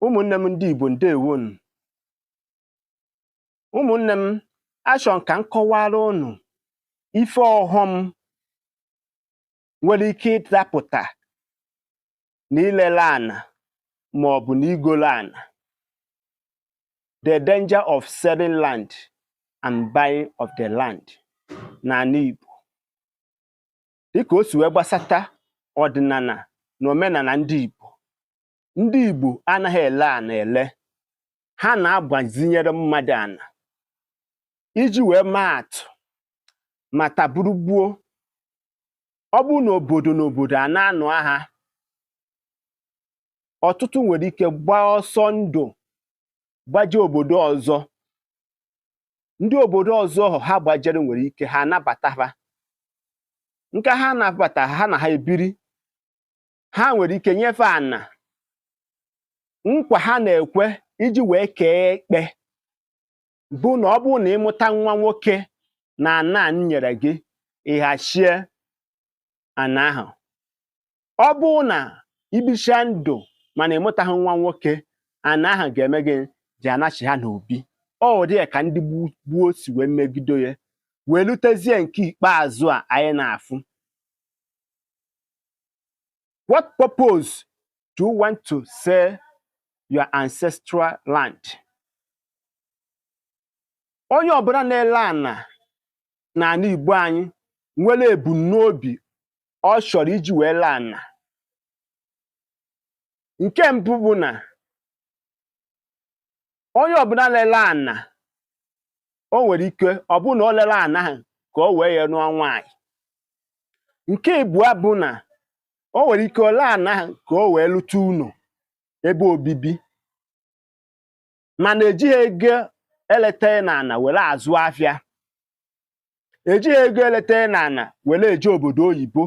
Ụmụnne m ndị Igbo, ndewonu. Ụmụnne m, achọrọ m ka m kọwara unu ife ọghọm nwere ike ịdapụta na ilele ana maọbụ na igolo ana, the danger of selling land and buying of the land n'ala Igbo, dịka o si wee gbasata ọdịnala na omenala ndị Igbo. Ndị Igbo anaghị ele ana ele, ha na-agbazinyere mmadụ ana. Iji wee maa atụ, ma taburugbuo, ọ bụrụ na obodo na obodo a na-anụ agha, ọtụtụ nwere ike gbaa ọsọ ndụ gbaje obodo ọzọ. Ndị obodo ọzọ ahụ ha gbajere nwere ike ha anabata ha. Nke ha nabata ha na ha ebiri, ha nwere ike nyefe ana. Nkwa ha na-ekwe iji wee kee ekpe bụ na ọ bụrụ na ịmụta nwa nwoke na ana a m nyere gị, ịghachie ana ahụ. Ọ bụrụ na ibichaa ndụ mana ịmụtaghị nwa nwoke, ana ahụ ga-eme gị ji anachi ha n'obi. Ọ ụdị ya ka ndị gboo si wee megide ya wee lutezie nke ikpeazụ a anyị na-afụ. What purpose do you want to sell your ancestral land? Onye ọbụla na-ele ana n'ala Igbo anyị nwere ebumnobi ọ chọrọ iji wee lee ana. Nke mbụ bụ na onye ọbụla na-ele ana, o nwere ike ọ bụrụ na o lere ana ahụ ka o wee ya nụọ nwaanyị. Nke ịbụọ bụ na o nwere ike o lee ana ahụ ka o wee lụta ụnọ ebe obibi, mana ejighị ego eleta n'ana were azụ afịa, ejighị ego eleta n'ana were eje obodo oyibo,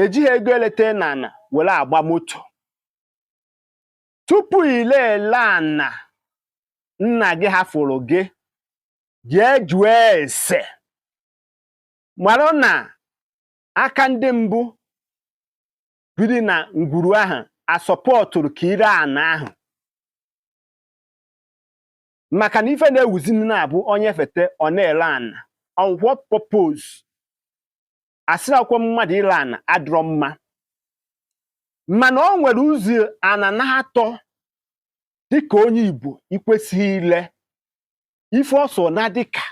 ejighị ego eleta n'ana were agba moto. Tupu ile ele ana nna gị hafụrụ gị, jee jụọ ese, marụ na aka ndị mbụ biri na ngwuru ahụ asọpọtụrụ ka ire ana ahụ, maka na ife na-ewuzi na-abụ onye fete ọ na-ele ana. On what purpose? Asịrịkwa mmadụ ile ana adịrọ mma, mana o nwere ụzọ ana na-atọ dịka onye Igbo ikwesịghị ile ife ọsọ na. Dịka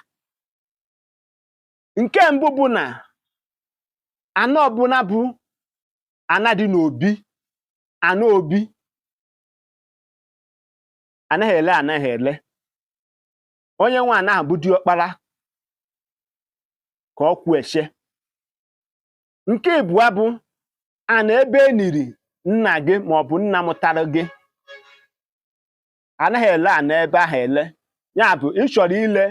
nke mbụ bụ na ana ọbụla bụ ana dị n'obi, ana obi anaghị ele, anaghị ele. Onye nwe ana ahụ bụ diọkpara ka ọ kwụ eche. Nke ịbụọ bụ ana ebe e niri nna gị maọbụ nna mụtara gị, anaghị ele ana ebe ahụ ele. Ya bụ, ị chọrọ ile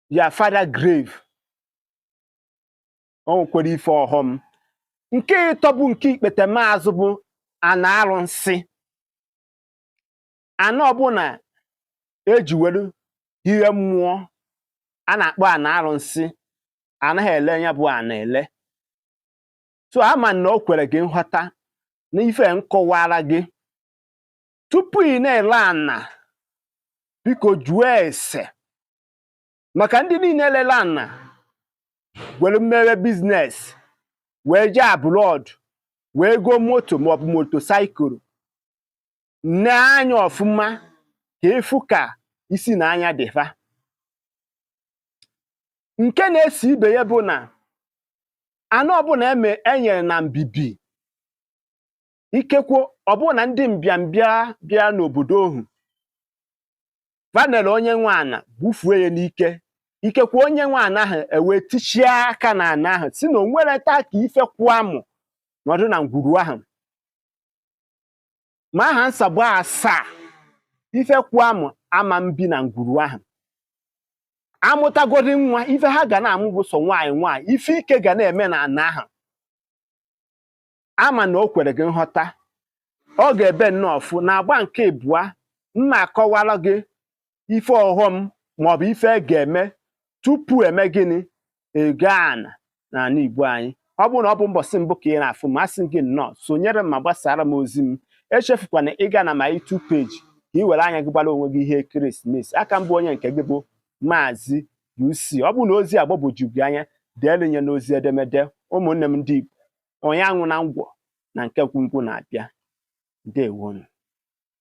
ya father grave, o nwekwara ife ọghọm. Nke ịtọ bụ nke ikpete maazụ bụ ana arụnsị. Ana ọbụla eji were ihe mmụọ a na-akpọ ana arụnsị, anaghị ele ya bụ ana ele. So ama na o kwere gị nghọta na ife nkọwara gị. Tupu ị na-ele ana, biko jụọ ese, maka ndị niile lele ana were mere business, wee jee abroad, wee goo moto maọbụ motorcycle, nee anya ọfụma ka ịfụ ka isi na anya dị fa. Nke na-esi ibe ya bụ na ana ọbụla eme enyere na mbibi, ikekwe ọ bụrụ na ndị mbịambịa bịa n'obodo ohu vanel, onye nwe ana gbufue ya n'ike, ikekwe onye nwe ana ahụ ewee tichie aka na ana ahụ, si na o nwere taa ka ife kwụọ amụ nọdụ na ngwuru ahụ, ma aha nsogbu asaa ife kwụọ amụ ama mbi na ngwuru ahụ. Amụtagodi nwa, ife ha ga na-amụ bụ sọ nwaanyị nwaanyị, ife ike ga na-eme na ana ahụ. Ama na o kwere gị nghọta. Ọ ga-ebe nnọọ ọfụ na agba nke ịbụa mma akọwara gị ife ọghọm maọbụ ife e ga-eme tupu eme gịnị ego ana n'ala Igbo anyị. Ọ bụrụ na ọ bụ mbọsị mbụ ka ị na-afụ m, asị gị nnọọ, sonyere m ma gbasara m ozi m. Echefukwana ịga na my YouTube page ka ị were anya gị gbara onwe gị ihe ekeresimesi. Aka mbụ, onye nke gị bụ Maazị UC. Ọ bụrụ na ozi agbagwoju gị anya, deelu nye n'ozi edemede. Ụmụnne m ndị Igbo, onye aṅụ na ngwọ na nke kwungwu na-abịa. Ndewonu.